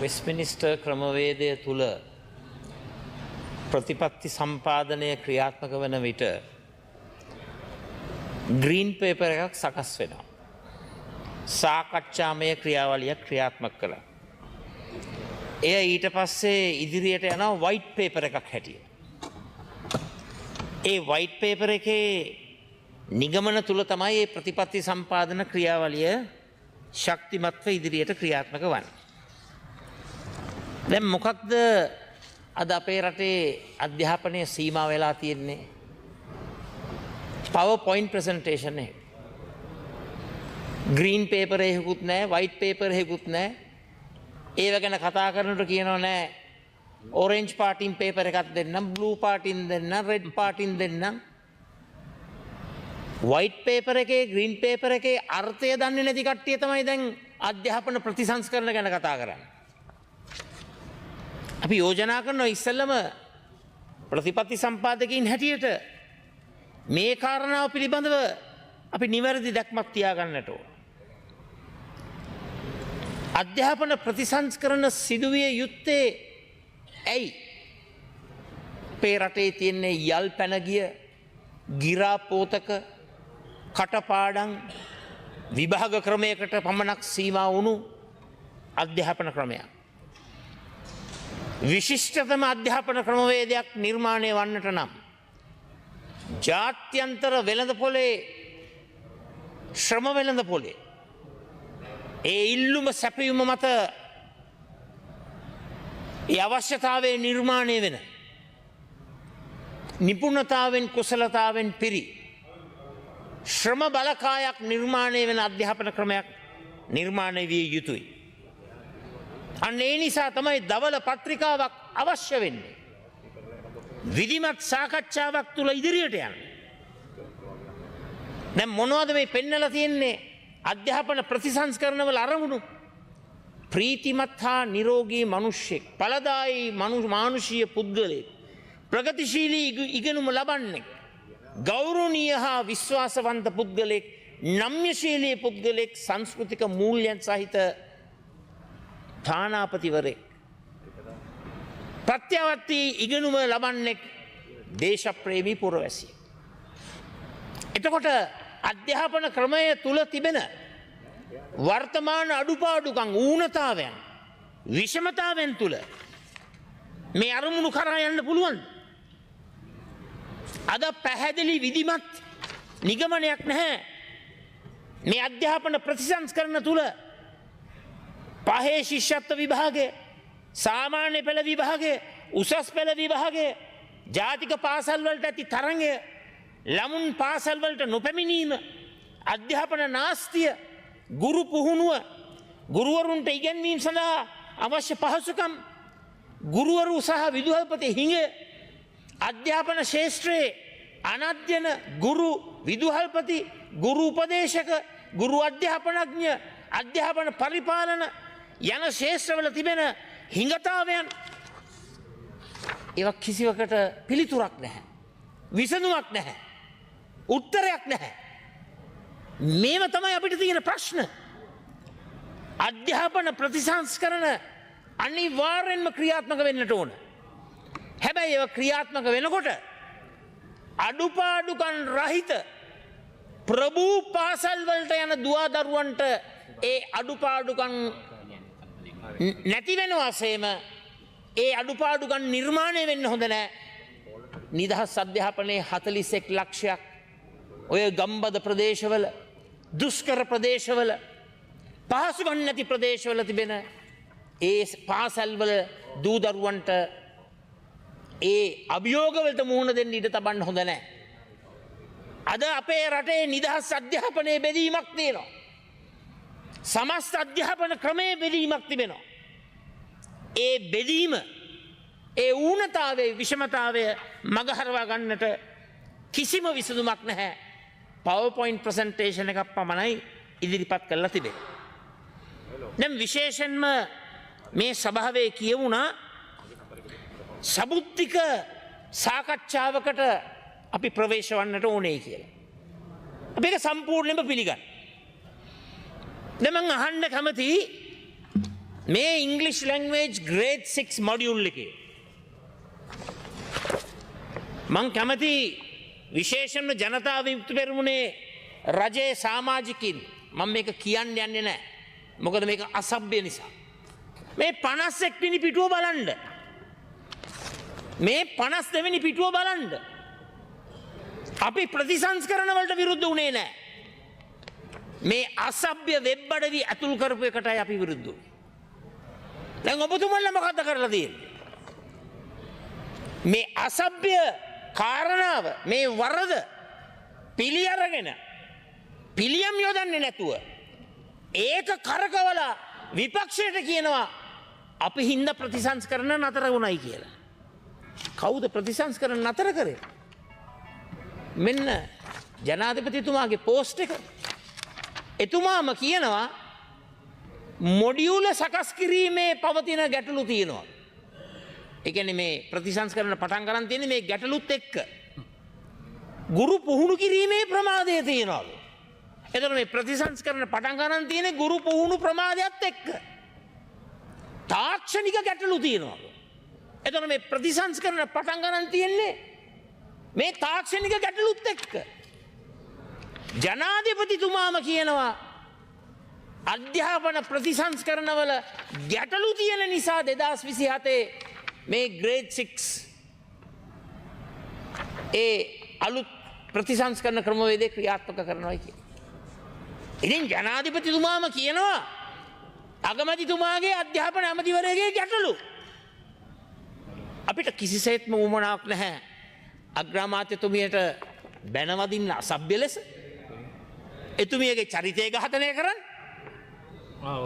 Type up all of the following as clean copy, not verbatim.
වෙස්ට්මිනිස්ටර් ක්‍රමවේදය තුළ ප්‍රතිපත්ති සම්පාදනය ක්‍රියාත්මක වන විට ග්‍රීන් පේපර් එකක් සකස් වෙනවා. සාකච්ඡාමය ක්‍රියාවලියක් ක්‍රියාත්මක කළා. එය ඊට පස්සේ ඉදිරියට යනවා වයිට් පේපර් එකක් හැටියට. ඒ වයිට් පේපර් එකේ නිගමන තුළ තමයි මේ ප්‍රතිපත්ති සම්පාදන ක්‍රියාවලිය ශක්තිමත්ව ඉදිරියට ක්‍රියාත්මක වන්නේ. දැන් මොකක්ද අද අපේ රටේ අධ්‍යාපනය සීමා වෙලා තියෙන්නේ? PowerPoint presentation එක. ග්‍රීන් පේපර් එකකුත් නෑ, වයිට් පේපර් එකකුත් නෑ. ඒව ගැන කතා කරනකොට කියනවා නෑ, ඔරෙන්ජ් පාටින් පේපර් එකක් දෙන්නම්, බ්ලූ පාටින් දෙන්නම්, රෙඩ් පාටින් දෙන්නම්. වයිට් පේපර් එකේ, ග්‍රීන් පේපර් එකේ අර්ථය දන්නේ නැති කට්ටිය තමයි දැන් අධ්‍යාපන ප්‍රතිසංස්කරණ ගැන කතා කරන්නේ. අපි යෝජනා කරනවා ඉස්සෙල්ලම ප්‍රතිපත්ති සම්පාදකයින් හැටියට මේ කාරණාව පිළිබඳව අපි නිවැරදි දැක්මක් තියාගන්නට ඕන. අධ්‍යාපන ප්‍රතිසංස්කරණ සිදුවිය යුත්තේ ඇයි? අපේ රටේ තියෙන්නේ යල් පැන ගිය ගිරා පෝතක කටපාඩම් විභාග ක්‍රමයකට පමණක් සීමා වුණු අධ්‍යාපන ක්‍රමයක්. විශිෂ්ටතම අධ්‍යාපන ක්‍රමවේදයක් නිර්මාණය වන්නට නම් ජාත්‍යන්තර වෙළඳ පොලේ, ශ්‍රම වෙළඳ පොලේ ඒ ඉල්ලුම සැපයුම මත ඒ අවශ්‍යතාවය නිර්මාණය වෙන නිපුණතාවෙන් කුසලතාවෙන් පිරි ශ්‍රම බලකායක් නිර්මාණය වෙන අධ්‍යාපන ක්‍රමයක් නිර්මාණය විය යුතුයි. අන්න ඒ නිසා තමයි ධවල පත්‍රිකාවක් අවශ්‍ය වෙන්නේ. විධිමත් සාකච්ඡාවක් තුළ ඉදිරියට යන්න. දැන් මොනවද මේ පෙන්නලා තියෙන්නේ අධ්‍යාපන ප්‍රතිසංස්කරණවල අරමුණු? ප්‍රීතිමත් හා නිරෝගී මිනිස්සෙක්, ඵලදායී මානුෂීය පුද්ගලයෙක්, ප්‍රගතිශීලී ඉගෙනුම ලබන්නෙක්, ගෞරවනීය හා විශ්වාසවන්ත පුද්ගලයෙක්, නම්‍යශීලී පුද්ගලයෙක්, සංස්කෘතික මූල්‍යයන් සහිත තානාපතිවරයෙක්, ප්‍රත්‍යවර්ති ඉගෙනුම ලබන්නෙක්, දේශප්‍රේමී පුරවැසියෙක්. එතකොට අධ්‍යාපන ක්‍රමය තුළ තිබෙන වර්තමාන අඩුපාඩුකම්, ඌනතාවයන්, විෂමතාවයන් තුළ මේ අරමුණු කරා යන්න පුළුවන්. අද පැහැදිලි විධිමත් නිගමනයක් නැහැ. මේ අධ්‍යාපන ප්‍රතිසංස්කරණ තුළ පහේ ශිෂ්‍යත්ව විභාගය, සාමාන්‍ය පෙළ විභාගය, උසස් පෙළ විභාගය, ජාතික පාසල් වලට ඇති තරඟය, ළමුන් පාසල් වලට නොපැමිණීම, අධ්‍යාපන නාස්තිය, ගුරු පුහුණුව, ගුරුවරුන්ට ඉගැන්වීම් සඳහා අවශ්‍ය පහසුකම්, ගුරුවරු සහ විදුහල්පති හිඟය, අධ්‍යාපන ක්ෂේත්‍රයේ අනධ්‍යයන ගුරු, විදුහල්පති, ගුරු උපදේශක, ගුරු අධ්‍යාපනඥ, අධ්‍යාපන පරිපාලන යන ක්ෂේත්‍රවල තිබෙන හිඟතාවයන්, ඒවා කිසිවකට පිළිතුරක් නැහැ. විසඳුමක් නැහැ. උත්තරයක් නැහැ. මේව තමයි අපිට තියෙන ප්‍රශ්න. අධ්‍යාපන ප්‍රතිසංස්කරණ අනිවාර්යෙන්ම ක්‍රියාත්මක වෙන්නට ඕන. හැබැයි ඒවා ක්‍රියාත්මක වෙනකොට අඩුපාඩුකම් රහිත ප්‍රභූ පාසල් වලට යන දුවා දරුවන්ට ඒ අඩුපාඩුකම් නැති වෙනවා සේම ඒ අඩුපාඩුකම් නිර්මාණය වෙන්න හොඳ නෑ. නිදහස් අධ්‍යාපනයේ 41 ලක්ෂයක් ඔය ගම්බද ප්‍රදේශවල, දුෂ්කර ප්‍රදේශවල, පහසුකම් නැති ප්‍රදේශවල තිබෙන ඒ පාසල්වල දූ දරුවන්ට ඒ අභියෝගවලට මුහුණ දෙන්න ඉඩ තබන්න හොඳ නෑ. අද අපේ රටේ නිදහස් අධ්‍යාපනයේ බෙදීමක් තියෙනවා. සමස්ත අධ්‍යාපන ක්‍රමයේ බෙදීමක් තිබෙනවා. ඒ බෙදීම, ඒ ඌනතාවයේ විෂමතාවය මගහරවා ගන්නට කිසිම විසඳුමක් නැහැ. PowerPoint presentation එකක් පමණයි ඉදිරිපත් කරලා තිබෙන්නේ. දැන් විශේෂයෙන්ම මේ සභාවේ කියවුණා සබුද්ධික සාකච්ඡාවකට අපි ප්‍රවේශ වන්නට ඕනේ කියලා. අපි ඒක සම්පූර්ණයෙන්ම පිළිගන්න. දැන් මං අහන්න කැමති මේ ඉංග්ලිෂ් ලැන්ග්වේජ් ග්‍රේඩ් 6 මොඩියුල් එකේ මං කැමති විශේෂයෙන්ම ජනතා විමුක්ති පෙරමුණේ රජයේ සමාජිකින් මම මේක කියන්න යන්නේ නැහැ. මොකද මේක අසභ්‍ය නිසා. මේ 51 වෙනි පිටුව බලන්න. මේ 52 වෙනි පිටුව බලන්න. අපි ප්‍රතිසංස්කරණ වලට විරුද්ධ වුණේ නැහැ. මේ අසභ්‍ය වෙබ් අඩවි ඇතුල් කරපු එකටයි අපි විරුද්ධ වුණේ. දැන් ඔබතුමන්ලා මොකද්ද කරලා තියෙන්නේ? මේ අසභ්‍ය කාරණාව, මේ වරද පිළි අරගෙන පිළියම් යොදන්නේ නැතුව ඒක කරකවලා විපක්ෂයට කියනවා අපි හින්දා ප්‍රතිසංස්කරණ නතර වුණයි කියලා. කවුද ප්‍රතිසංස්කරණ නතර කරේ? මෙන්න ජනාධිපතිතුමාගේ පෝස්ට් එක. එතුමාම කියනවා මොඩියුල සකස් කිරීමේ පවතින ගැටලු තියෙනවා. ඒ කියන්නේ මේ ප්‍රතිසංස්කරණ පටන් ගන්න තියෙන්නේ මේ ගැටලුත් එක්ක. ගුරු පුහුණු කිරීමේ ප්‍රමාදය තියෙනවලු. එතකොට මේ ප්‍රතිසංස්කරණ පටන් ගන්න තියෙන්නේ ගුරු පුහුණු ප්‍රමාදයත් එක්ක. තාක්ෂණික ගැටලු තියෙනවලු. එතකොට මේ ප්‍රතිසංස්කරණ පටන් ගන්න තියෙන්නේ මේ තාක්ෂණික ගැටලුත් එක්ක. ජනාධිපතිතුමාම කියනවා අධ්‍යාපන ප්‍රතිසංස්කරණවල ගැටලු තියෙන නිසා 2027 මේ ග්‍රේඩ් 6 ඒ අලුත් ප්‍රතිසංස්කරණ ක්‍රමවේදය ක්‍රියාත්මක කරනවා කියලා. ඉතින් ජනාධිපතිතුමාම කියනවා අගමැතිතුමාගේ අධ්‍යාපන ඇමතිවරයාගේ ගැටලු. අපිට කිසිසේත්ම උවමනාවක් නැහැ අග්‍රාමාත්‍යතුමියට බැනවදින්න අසභ්‍ය ලෙස, එතුමියගේ චරිතය ඝාතනය කරන්න,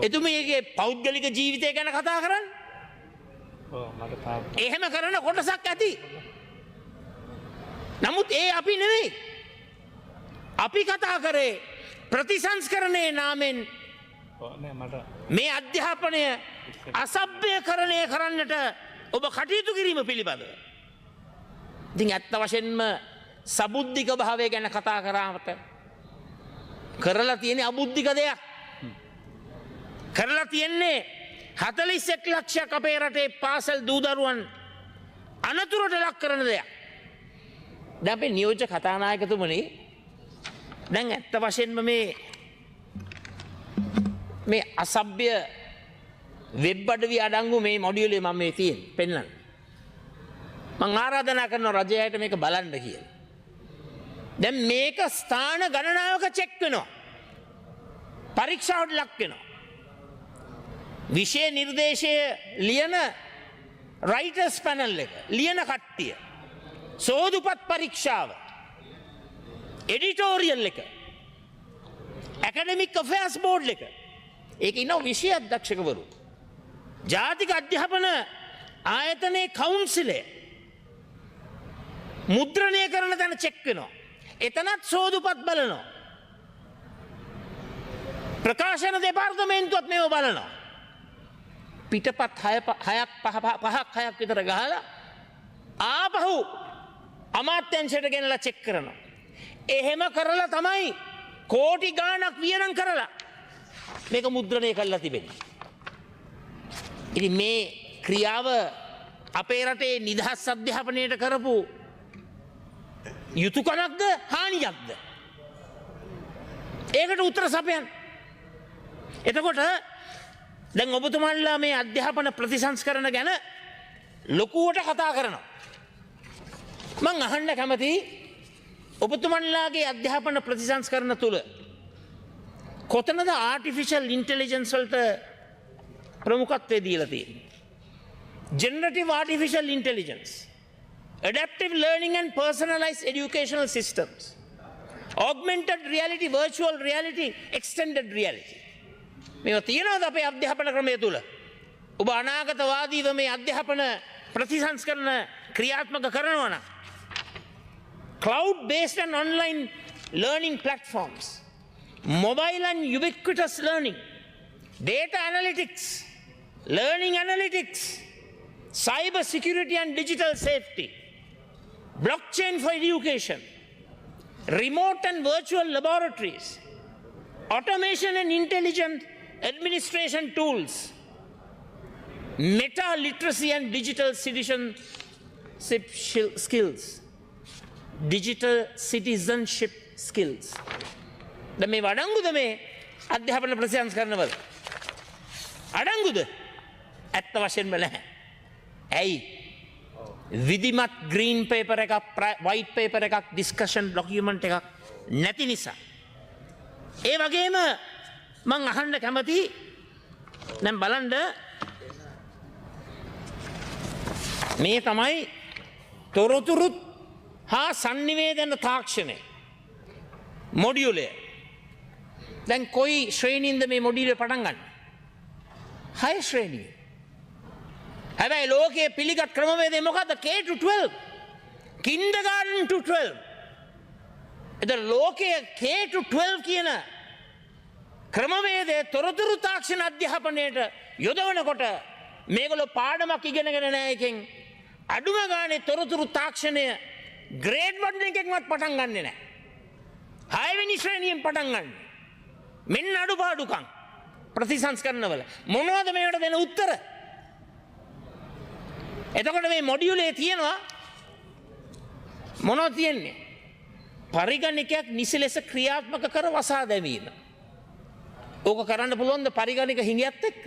එතුමියගේ පෞද්ගලික ජීවිතය ගැන කතා කරන්න. එහෙම කරන කොටසක් ඇති. නමුත් ඒ අපි නෙවෙයි. අපි කතා කරේ ප්‍රතිසංස්කරණයේ නාමෙන් මේ අධ්‍යාපනය අසභ්‍යකරණය කරන්නට ඔබ කටයුතු කිරීම පිළිබඳව. ඉතින් ඇත්ත වශයෙන්ම සබුද්ධික භාවය ගැන කතා කරාමත කරලා තියෙන අබුද්ධික දෙයක්. කරලා තියෙන්නේ 41 ලක්ෂයක් අපේ රටේ පාසල් දූ දරුවන් අනතුරට ලක් කරන දෙයක්. දැන් අපේ නියෝජ්‍ය කතානායකතුමනි, දැන් ඇත්ත වශයෙන්ම මේ මේ අසභ්‍ය වෙබ් අඩවි අඩංගු මේ මොඩියුලේ මම මේ තියෙන පෙන්වන්න. මං ආරාධනා කරනවා රජයට මේක බලන්න කියලා. දැන් මේක ස්ථාන ගණනාවක චෙක් වෙනවා. පරීක්ෂාවට ලක් වෙනවා. විෂය නිර්දේශය ලියන රයිටර්ස් පැනල් එක ලියන කට්ටිය, සෝදුපත් පරීක්ෂාව, එඩිටෝරියල් එක, ඇකඩමික් අෆෙයාර්ස් බෝඩ් එක, ඒක ඉන්නවා විෂය අධ්‍යක්ෂකවරු, ජාතික අධ්‍යාපන ආයතනයේ කවුන්සිලය, මුද්‍රණය කරන තැන චෙක් වෙනවා. එතනත් සෝදුපත් බලනවා. ප්‍රකාශන දෙපාර්තමේන්තුවත් මේව බලනවා. පිටපත් හයක් පහක් හයක් විතර ගහලා ආපහු අමාත්‍යංශයට ගෙනලා චෙක් කරනවා. එහෙම කරලා තමයි කෝටි ගාණක් වියදම් කරලා මේක මුද්‍රණය කරලා තිබෙන්නේ. ඉතින් මේ ක්‍රියාව අපේ රටේ නිදහස් අධ්‍යාපනයට කරපු යුතුකමක්ද හානියක්ද? ඒකට උත්තර සපයන්න. එතකොට දැන් ඔබතුමන්ලා මේ අධ්‍යාපන ප්‍රතිසංස්කරණ ගැන ලොකුවට කතා කරනවා. මං අහන්න කැමති ඔබතුමන්ලාගේ අධ්‍යාපන ප්‍රතිසංස්කරණ තුල කොතනද ආටිෆිෂල් ඉන්ටෙලිජන්ස් වලට ප්‍රමුඛත්වය දීලා තියෙන්නේ? Generative artificial intelligence, adaptive learning and personalized educational systems, augmented reality, virtual reality, extended reality. මේවා තියෙනවද අපේ අධ්‍යාපන ක්‍රමය තුල? ඔබ අනාගතවාදීව මේ අධ්‍යාපන ප්‍රතිසංස්කරණ ක්‍රියාත්මක කරනවා නම් cloud based and online learning platforms, mobile and ubiquitous learning, data analytics, learning analytics, cyber security and digital safety, blockchain for education, remote and virtual laboratories, automation and intelligent administration tools. Meta literacy and digital citizenship skills. Digital citizenship skills. දැන් මේ අඩංගුද මේ අධ්‍යාපන ප්‍රතිසංස්කරණවල? අඩංගුද? ඇත්ත වශයෙන්ම නැහැ. ඇයි? විධිමත් green paper එකක්, වයිට් පේපර් එකක්, ඩිස්කෂන් ඩොකියුමන්ට් එකක් නැති නිසා. ඒ වගේම මං අහන්න කැමති, දැන් බලන්න, මේ තමයි තොරතුරුත් හා සන්නිවේදන තාක්ෂණය මොඩියුලය. දැන් කොයි ශ්‍රේණියෙන්ද මේ මොඩියුලය පටන් ගන්න? 6 ශ්‍රේණිය. හැබැයි ලෝකයේ පිළිගත් ක්‍රමවේදය මොකද්ද? K to 12. Kindergarten to 12. එතකොට ලෝකයේ K to 12 කියන ක්‍රමවේදය තොරතුරු තාක්ෂණ අධ්‍යාපනයට යොදවනකොට මේගොල්ලෝ පාඩමක් ඉගෙනගෙන නෑ එකෙන්. අඩුම ගානේ තොරතුරු තාක්ෂණය ග්‍රේඩ් 1 එකෙන්වත් පටන් ගන්නෙ නෑ. 6 වෙනි ශ්‍රේණියෙන් පටන් ගන්න. මෙන්න අඩුපාඩුකම් ප්‍රතිසංස්කරණවල. මොනවද මේවට දෙන උත්තර? එතකොට මේ මොඩියුලේ තියෙනවා මොනවද තියෙන්නේ? පරිගණකයක් නිසි ලෙස ක්‍රියාත්මක කර වසා දැමීම. ඕක කරන්න පුළුවන්ද පරිගණක හිඟයත් එක්ක?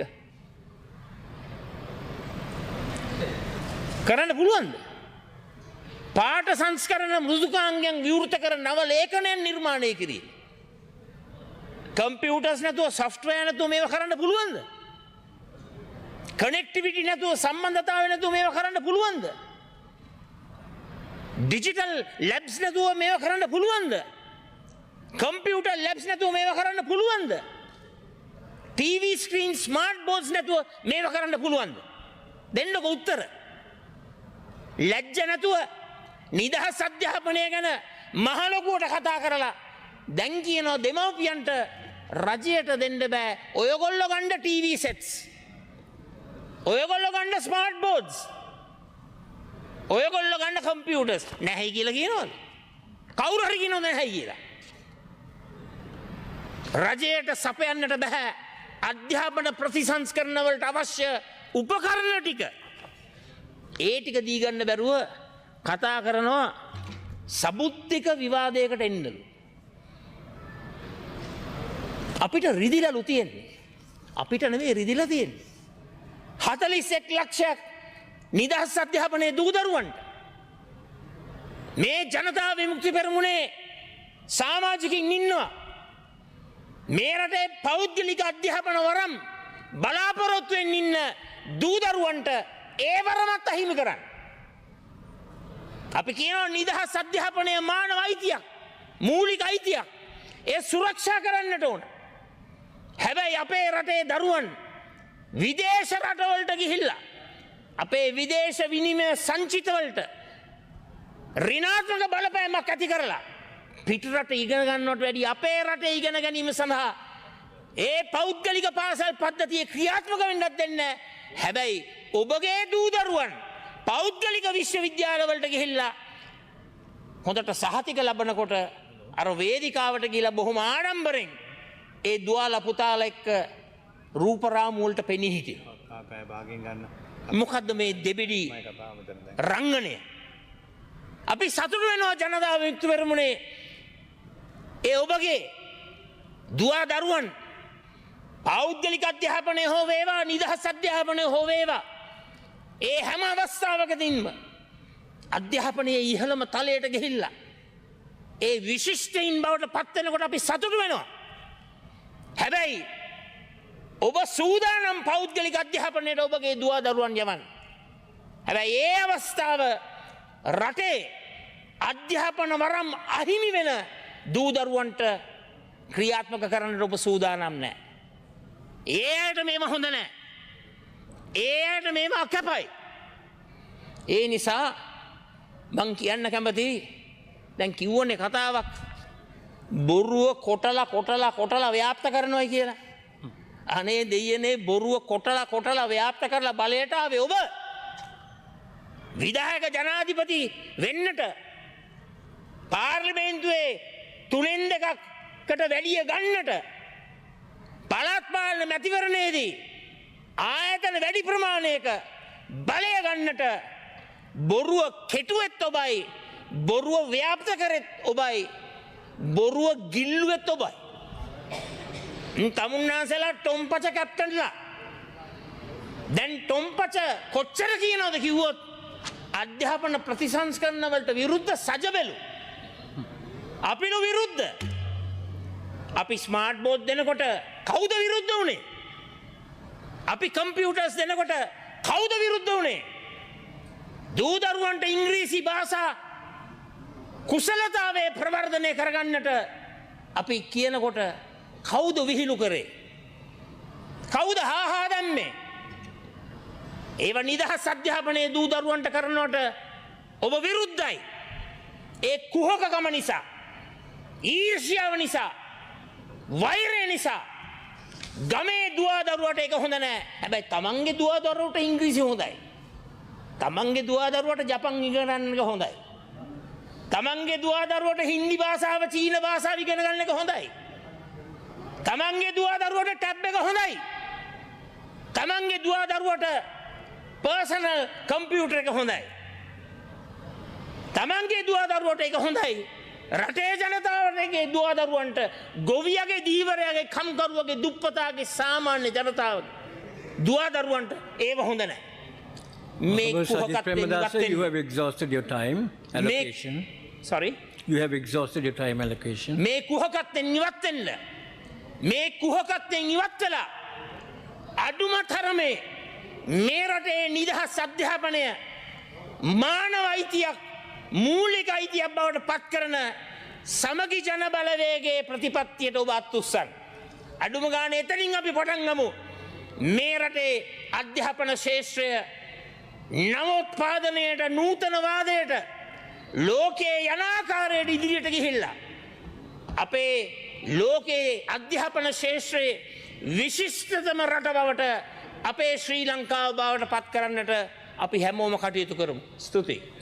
කරන්න පුළුවන්ද? පාඨ සංස්කරණ මෘදුකාංගයන් විවෘත කර නව ලේඛනයන් නිර්මාණය කිරීම. කම්පියුටර්ස් නැතුව, සොෆ්ට්වෙයාර් නැතුව මේවා කරන්න පුළුවන්ද? කනෙක්ටිවිටි නැතුව, සම්බන්ධතාවය නැතුව මේවා කරන්න පුළුවන්ද? ඩිජිටල් ලැබ්ස් නැතුව මේවා කරන්න පුළුවන්ද? කම්පියුටර් ලැබ්ස් නැතුව මේවා කරන්න පුළුවන්ද? ටීවී ස්ක්‍රීන්, ස්මාර්ට් බෝඩ්ස් නැතුව මේවා කරන්න පුළුවන්ද? දෙන්නකො උත්තර. ලැජ්ජ නැතුව නිදහස් අධ්‍යාපනය ගැන මහ ලොකුවට කතා කරලා දැන් කියනවා දෙමව්පියන්ට රජයට දෙන්න බෑ, ඔයගොල්ලෝ ගන්න ටීවී සෙට්ස්, ඔයගොල්ලෝ ගන්න ස්මාර්ට් බෝඩ්ස්, ඔයගොල්ලෝ ගන්න කම්පියුටර්ස් නැහැ කියලා කියනවද? කවුරු හරි කියනවද නැහැ කියලා? රජයට සපයන්නට බෑ අධ්‍යාපන ප්‍රතිසංස්කරණ වලට අවශ්‍ය උපකරණ ටික. ඒ ටික දී ගන්න බැරුව කතා කරනවා සබුද්ධික විවාදයකට එන්නලු. අපිට රිදිලලු තියෙන්නේ. අපිට නෙමෙයි රිදිලා තියෙන්නේ. 41 ලක්ෂයක් නිදහස් අධ්‍යාපනයේ දූ දරුවන්ට. මේ ජනතා විමුක්ති පෙරමුණේ සමාජිකින් ඉන්නවා. මේ රටේ පෞද්ගලික අධ්‍යාපන වරම් බලාපොරොත්තුවෙන් ඉන්න දූ දරුවන්ට ඒ වරමත් අහිමි කරන්න. අපි කියනවා නිදහස් අධ්‍යාපනය මානව අයිතියක්, මූලික අයිතියක්. ඒ සුරක්ෂා කරන්නට ඕන. හැබැයි අපේ රටේ දරුවන් විදේශ රටවලට ගිහිල්ලා අපේ විදේශ විනිමය සංචිතවලට ඍණාත්මක බලපෑමක් ඇති කරලා පිටරට ඉගෙන ගන්නවට වැඩිය අපේ රටේ ඉගෙන ගැනීම සඳහා ඒ පෞද්ගලික පාසල් පද්ධතිය ක්‍රියාත්මක වෙන්නත් දෙන්නේ නැහැ. හැබැයි ඔබගේ දූ දරුවන් පෞද්ගලික විශ්වවිද්‍යාලවලට ගිහිල්ලා හොඳට සහතික ලබනකොට අර වේදිකාවට ගිහිල්ලා බොහොම ආඩම්බරෙන් ඒ දුවාලා පුතාලා එක්ක රූපරාමු වලට පෙනී හිටියා. මොකද්ද මේ දෙබිඩි රංගනය? අපි සතුටු වෙනවා ජනතා විමුක්ති පෙරමුණේ ඒ ඔබගේ දුවා දරුවන් පෞද්ගලික අධ්‍යාපනය හෝ වේවා, නිදහස් අධ්‍යාපනය හෝ වේවා, ඒ හැම අවස්ථාවකදීම අධ්‍යාපනයේ ඉහළම තලයට ගිහිල්ලා ඒ විශිෂ්ටයින් බවට පත් වෙනකොට අපි සතුටු වෙනවා. හැබැයි ඔබ සූදානම් පෞද්ගලික අධ්‍යාපනයට ඔබගේ දුවා දරුවන් යවන්න. හැබැයි ඒ අවස්ථාව රටේ අධ්‍යාපන වරම් අහිමි වෙන දූ දරුවන්ට ක්‍රියාත්මක කරන්නට ඔබ සූදානම් නෑ. ඒ අයට මේව හොඳ නෑ. ඒ අයට මේව අකැපයි. ඒ නිසා මං කියන්න කැමතියි, දැන් කිව්වනේ කතාවක්, බොරුව කොටලා කොටලා කොටලා ව්‍යාප්ත කරනවායි කියලා. අනේ දෙයියනේ, බොරුව කොටලා කොටලා ව්‍යාප්ත කරලා බලයට ආවේ ඔබ. විධායක ජනාධිපති වෙන්නට පාර්ලිමේන්තුවේ 2/3කට වැඩිය ගන්නට පළාත් පාලන මැතිවරණයේදී ආයතන වැඩි ප්‍රමාණයක බලය ගන්නට බොරුව කෙටුවෙත් ඔබයි, බොරුව ව්‍යාප්ත කරෙත් ඔබයි, බොරුව ගිල්ලුවෙත් ඔබයි. තමුන්නාන්සේලා ටොම්පච කැප්ටන්ලා. දැන් ටොම්පච කොච්චර කියනවද කිව්වොත්, අධ්‍යාපන ප්‍රතිසංස්කරණ වලට විරුද්ධ සජබෙලු. අපිනු විරුද්ධ. අපි ස්මාර්ට් බෝඩ් දෙනකොට කවුද විරුද්ධ වුණේ? අපි කම්පියුටර්ස් දෙනකොට කවුද විරුද්ධ වුණේ? දූ දරුවන්ට ඉංග්‍රීසි භාෂා කුසලතාවය ප්‍රවර්ධනය කරගන්නට අපි කියනකොට කවුද විහිළු කරේ? කවුද හාහා දැම්මේ? ඒව නිදහස් අධ්‍යාපනයේ දූ දරුවන්ට කරනවට ඔබ විරුද්ධයි. ඒ කුහකකම නිසා, ඊර්ෂ්‍යාව නිසා, වෛරය නිසා. ගමේ දුවා දරුවට ඒක හොඳ නෑ. හැබැයි තමන්ගේ දුවා දරුවට ඉංග්‍රීසි හොඳයි. තමන්ගේ දුවා දරුවට ජපන් ඉගෙන ගන්න එක හොඳයි. තමන්ගේ දුවා දරුවට හින්දි භාෂාව, චීන භාෂාව ඉගෙන ගන්න එක හොඳයි. තමන්ගේ දුවා දරුවට ටැබ් එක හොඳයි. තමන්ගේ දුවා දරුවට පර්සනල් කම්පියුටර් එක හොඳයි. තමන්ගේ දුවා දරුවට ඒක හොඳයි. රටේ ජනතාවගේ දුවා දරුවන්ට, ගොවියගේ, ධීවරයාගේ, කම්කරුවගේ, දුප්පතාගේ, සාමාන්‍ය ජනතාවගේ දුවා දරුවන්ට ඒව හොඳ නැහැ. මේ Honorable Sajith කුහකත්වයෙන් ඉවත් Premadasa, you වෙන්න. have exhausted your time allocation. Sorry. You have exhausted your time allocation. මේ කුහකත්වයෙන් ඉවත් වෙන්න. මේ කුහකත්වයෙන් ඉවත් වෙලා අඩුම තරමේ මේ රටේ නිදහස් අධ්‍යාපනය මානව අයිතියක්, මූලික අයිතියක් බවට පත් කරන සමගි ජන බලවේගයේ ප්‍රතිපත්තියට ඔබ අත් උස්සන්න. අඩුම ගානේ එතනින් අපි පටන් ගමු. මේ රටේ අධ්‍යාපන ක්ෂේත්‍රය නවෝත්පාදනයට, නූතනවාදයට, ලෝකයේ යන ආකාරයට ඉදිරියට ගිහිල්ලා අපේ ලෝකයේ අධ්‍යාපන ක්ෂේත්‍රයේ විශිෂ්ටතම රට බවට අපේ ශ්‍රී ලංකාව බවට පත් කරන්නට අපි හැමෝම කටයුතු කරමු. ස්තුතියි.